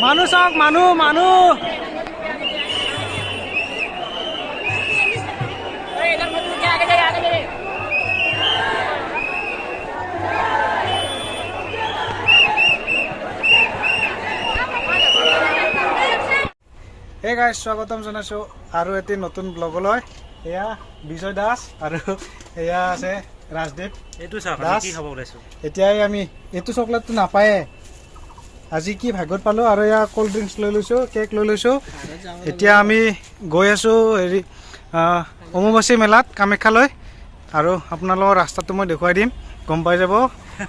মানুহ চাওক, মানুহ মানুহ। হে গাইজ, স্বাগতম জনাইছোঁ আৰু এটি নতুন ব্লগলৈ। এয়া বিজয় দাস আৰু এয়া আছে ৰাজদীপ। এইটো চাওক, দাস। কি খাব ওলাইছো। এতিয়াই আমি এইটো চকলেটটো নাপায়ে, আজি কি ভাগ্যত পালোঁ। আৰু এয়া ক'ল্ড ড্ৰিংকছ লৈ লৈছোঁ, কেক লৈ লৈছোঁ। এতিয়া আমি গৈ আছোঁ হেৰি অম্বুবাচী মেলাত কামাখ্যালৈ। আৰু আপোনালোকৰ ৰাস্তাটো মই দেখুৱাই দিম, গম পাই যাব,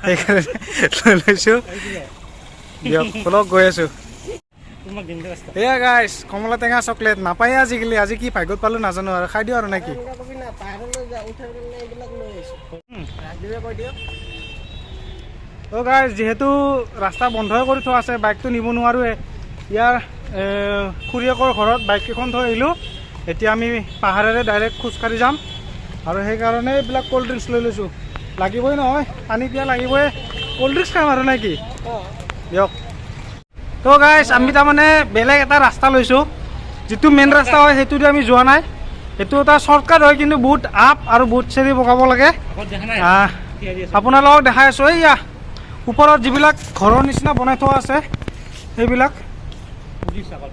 সেইকাৰণে লৈ লৈছোঁ। দিয়ক, ব'লক গৈ আছোঁ। তোমাক দিম দে ৰাস্তা। এয়া গাইজ, কমলা টেঙা চকলেট নাপায়ে আজিকালি, আজি কি ভাগ্যত পালোঁ নাজানো। আৰু খাই দিওঁ আৰু নেকি। অ' গাইজ, যিহেতু ৰাস্তা বন্ধই কৰি থোৱা আছে, বাইকটো নিব নোৱাৰোৱে। ইয়াৰ খুৰীয়েকৰ ঘৰত বাইককেইখন থৈ আহিলোঁ। এতিয়া আমি পাহাৰেৰে ডাইৰেক্ট খোজকাঢ়ি যাম আৰু সেইকাৰণে এইবিলাক ক'ল্ড ড্ৰিংকছ লৈ লৈছোঁ। লাগিবই নহয়, পানী পিয়াহ লাগিবই, ক'ল্ড ড্ৰিংকছ খাম আৰু নেকি। দিয়ক। তো গাইজ, আমি তাৰমানে বেলেগ এটা ৰাস্তা লৈছোঁ। যিটো মেইন ৰাস্তা হয় সেইটো দি আমি যোৱা নাই। এইটো এটা শ্বৰ্টকাট হয়, কিন্তু বহুত আপ আৰু বহুত চিৰি বগাব লাগে। আগত দেখা নাই? থিয় দি আছে। আপোনালোকক দেখাই আছোঁ, এইয়া ওপৰত যিবিলাক ঘৰৰ নিচিনা বনাই থোৱা আছে, সেইবিলাক পুলিচ আগত।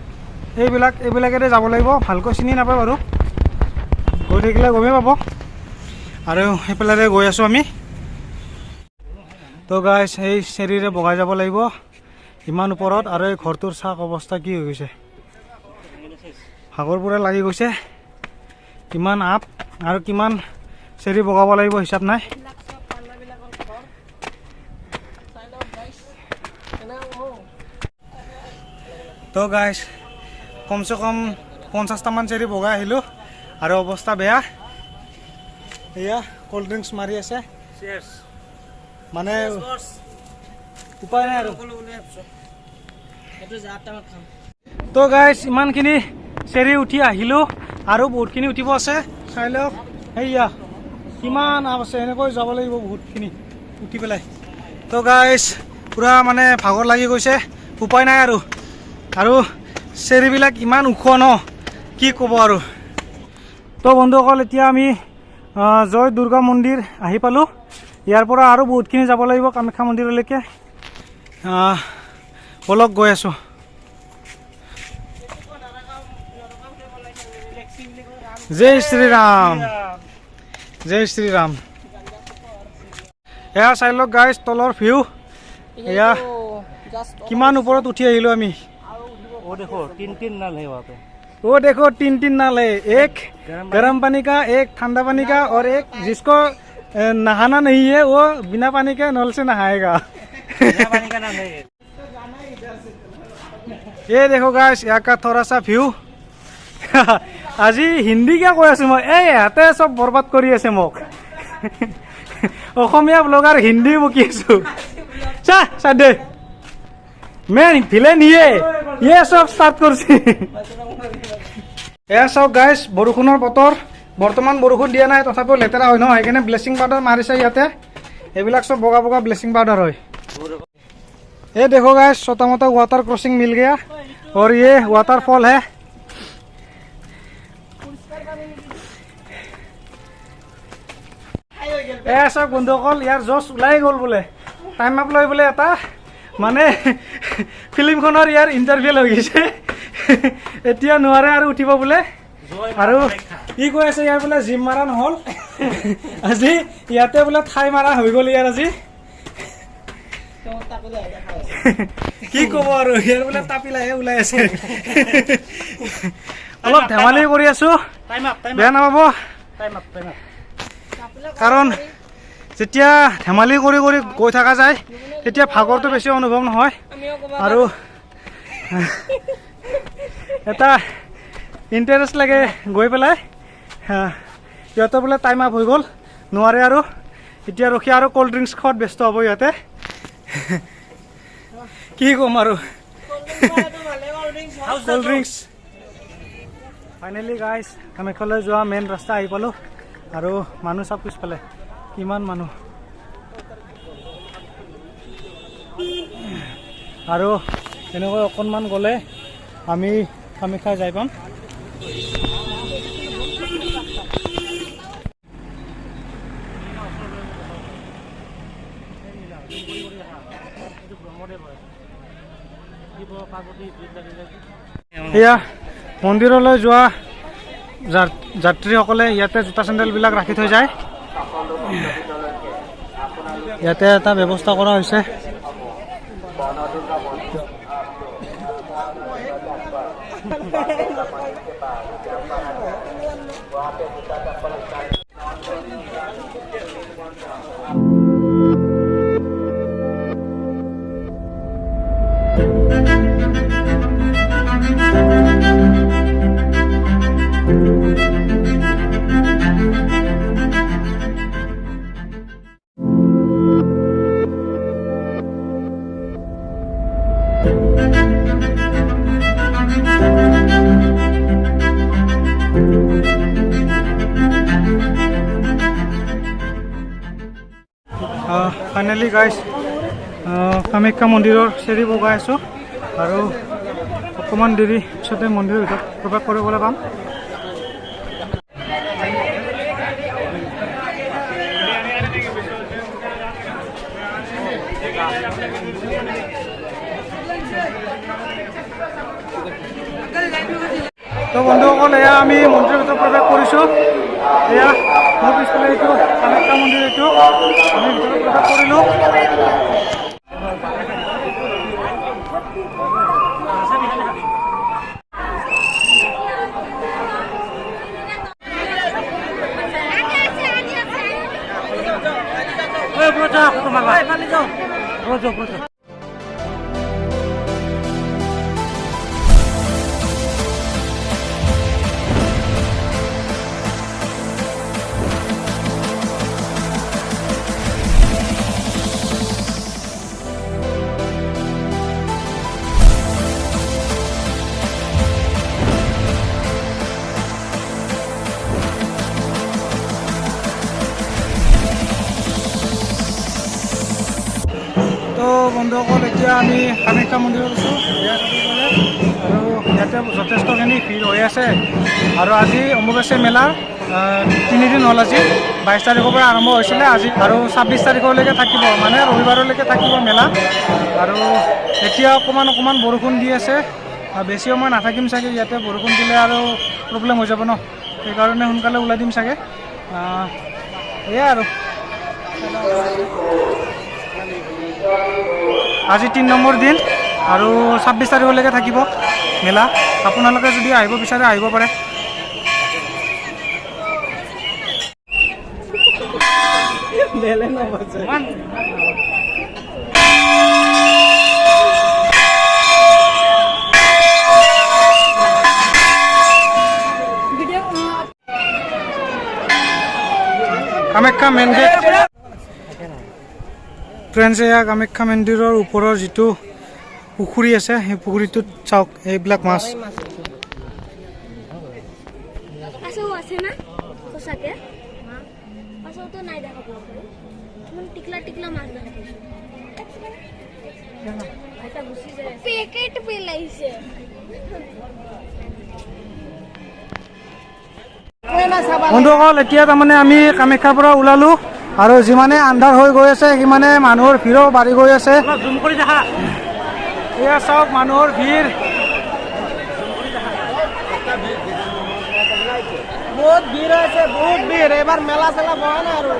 এইবিলাকেৰে যাব লাগিব। ভালকৈ চিনি নাপায় বাৰু, গৈ থাকিলে গমেই পাব। আৰু সেইফালেৰে গৈ আছোঁ আমি। তো গাইজ, এই চিৰিৰে বগাই যাব লাগিব ইমান ওপৰত। আৰু এই ঘৰটোৰ চাক অৱস্থা কি হৈ গৈছে, ভাগৰ পূৰা লাগি গৈছে। কিমান আপ আৰু কিমান চিৰি বগাব লাগিব হিচাপ নাই। তো গাইজ, কমচে কম 50টামান চিৰি বগাই আহিলোঁ আৰু অৱস্থা বেয়া। এয়া ক'ল্ড ড্ৰিংকছ মাৰি আছে। Cheers. মানে উপায় নাই আৰু। তো গাইজ, ইমানখিনি চিৰি উঠি আহিলোঁ আৰু বহুতখিনি উঠিব আছে। চাই লওক, সেয়া কিমান আপ আছে, এনেকৈ যাব লাগিব বহুতখিনি উঠি পেলাই। তো গাইজ, পূৰা মানে ভাগৰ লাগি গৈছে, উপায় নাই আৰু। আৰু চিৰিবিলাক ইমান ওখ ন, কি ক'ব আৰু। তো বন্ধুসকল, এতিয়া আমি জয় দুৰ্গা মন্দিৰ আহি পালোঁ। ইয়াৰ পৰা আৰু বহুতখিনি যাব লাগিব কামাখ্যা মন্দিৰলৈকে। ব'লক গৈ আছোঁ। জয় শ্ৰীৰাম, জয় শ্ৰীৰাম। এয়া চাই লওক গাইজ, তলৰ ভিউ। এয়া কিমান ওপৰত উঠি আহিলোঁ আমি। वो देखो, तीन तीन नल है वहाँ पे। वो देखो, तीन तीन नल है, एक गर्म पानी का, एक ठंडा पानी का और एक जिसको नहाना नहीं है वो बिना पानी के नल से नहाएगा। बिना पानी का नल है। ये देखो गाइस, यहाँ का थोड़ा सा व्यू। আজি হিন্দী কিয় কৈ আছো মই? এই ইহঁতে চব বৰবাদ কৰি আছে মোক। অসমীয়া ব্লগাৰ হিন্দী বকি আছো। চা চা দে, মেইন ভিলেন ইয়ে, ইয়ে চব ষ্টাৰ্ট কৰিছে। এয়া চাওক গাইছ, বৰষুণৰ বতৰ। বৰ্তমান বৰষুণ দিয়া নাই, তথাপিও লেতেৰা হয় ন, সেইকাৰণে ব্লিচিং পাউডাৰ মাৰিছে ইয়াতে। এইবিলাক চব বগা বগা ব্লিচিং পাউডাৰ হয়। ये देखो गाइस, छोटा मोटा वाटर क्रॉसिंग मिल गया और ये वाटरफॉल है। এয়া চাওক বন্ধুসকল, ইয়াৰ জচ ওলাই গ'ল বোলে। টাইম আপ লৈ বোলে এটা মানে ফিল্মখনৰ ইয়াৰ ইণ্টাৰভিউ হৈ গৈছে। এতিয়া নোৱাৰে আৰু উঠিব বোলে। আৰু ই কৈ আছে ইয়াৰ বোলে জিম মাৰা নহ'ল আজি, ইয়াতে বোলে ঠাই মাৰা হৈ গ'ল ইয়াৰ আজি। কি ক'ব আৰু, ইয়াৰ বোলে তাপিলাহে ওলাই আছে। অলপ ধেমালি কৰি আছো, টাইম আপ, টাইম। বেয়া নাপাব। Time up, time up. কাৰণ যেতিয়া ধেমালি কৰি কৰি গৈ থকা যায়, তেতিয়া ভাগৰটো বেছি অনুভৱ নহয় আৰু এটা ইণ্টাৰেষ্ট লাগে গৈ পেলাই। সিহঁতৰ বোলে টাইম আপ হৈ গ'ল, নোৱাৰে আৰু এতিয়া ৰখি আৰু ক'ল্ড ড্ৰিংকছ খোৱাত ব্যস্ত হ'ব সিহঁতে। কি ক'ম আৰু, ক'ল্ড ড্ৰিংকছ। ফাইনেলি গাইজ, কামাখ্যালৈ যোৱা মেইন ৰাস্তা আহি পালোঁ। আৰু মানুহ চাওক পিছফালে কিমান মানুহ। আৰু তেনেকৈ অকণমান গ'লে আমি কামাখ্যা যাই পাম। এয়া মন্দিৰলৈ যোৱা যাত্ৰীসকলে ইয়াতে জোতা চেণ্ডেলবিলাক ৰাখি থৈ যায়। ইয়াতে এটা ব্যৱস্থা কৰা হৈছে। ফাইনেলি গাইজ কামাখ্যা মন্দিৰৰ চিৰি বগাই আছোঁ আৰু অকণমান দেৰি পিছতে মন্দিৰৰ ভিতৰত প্ৰৱেশ কৰিবলৈ পাম। তো বন্ধুসকল, এয়া আমি মন্দিৰৰ ভিতৰত প্ৰৱেশ কৰিছোঁ। এয়া মোৰ পিছফালে এইটো কামাখ্যা মন্দিৰ, এইটো আমি ভিতৰত প্ৰৱেশ কৰিলোঁ। তো বন্ধুসকল, এতিয়া আমি কামাখ্যা মন্দিৰত আছোঁ আৰু ইয়াতে যথেষ্টখিনি ভিৰ হৈ আছে। আৰু আজি অম্বুবাচী মেলাৰ তিনিদিন হ'ল। আজি 22 তাৰিখৰ পৰা আৰম্ভ হৈছিলে আজি আৰু 26 তাৰিখলৈকে থাকিব, মানে ৰবিবাৰলৈকে থাকিব মেলা। আৰু এতিয়া অকণমান অকণমান বৰষুণ দি আছে, বেছি সময় নাথাকিম চাগে ইয়াতে। বৰষুণ দিলে আৰু প্ৰব্লেম হৈ যাব ন, সেইকাৰণে সোনকালে ওলাই দিম চাগে। এয়াই আৰু আজি 3 নম্বৰ দিন আৰু 26 তাৰিখলৈকে থাকিব মেলা। আপোনালোকে যদি আহিব বিচাৰে আহিব পাৰে। কামাখ্যা মেইন গেট ফ্ৰেণ্ডছ, এয়া কামাখ্যা মন্দিৰৰ ওপৰৰ যিটো পুখুৰী আছে, সেই পুখুৰীটোত চাওক এইবিলাক মাছ। বন্ধুসকল, এতিয়া তাৰমানে আমি কামাখ্যাৰ পৰা ওলালোঁ আৰু যিমানে আন্ধাৰ হৈ গৈ আছে সিমানে মানুহৰ ভিৰো বাঢ়ি গৈ আছে। এয়া চাওক মানুহৰ ভিৰ। বহুত ভিৰ হৈছে, বহুত ভিৰ। এবাৰ মেলা চেলা বহা নাই আৰু।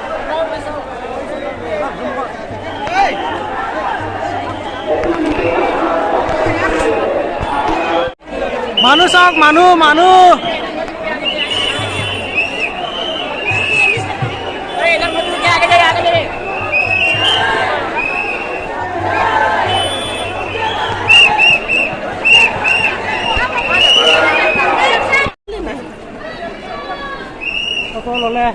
মানুহ চাওক, মানুহ মানুহ। ল'লে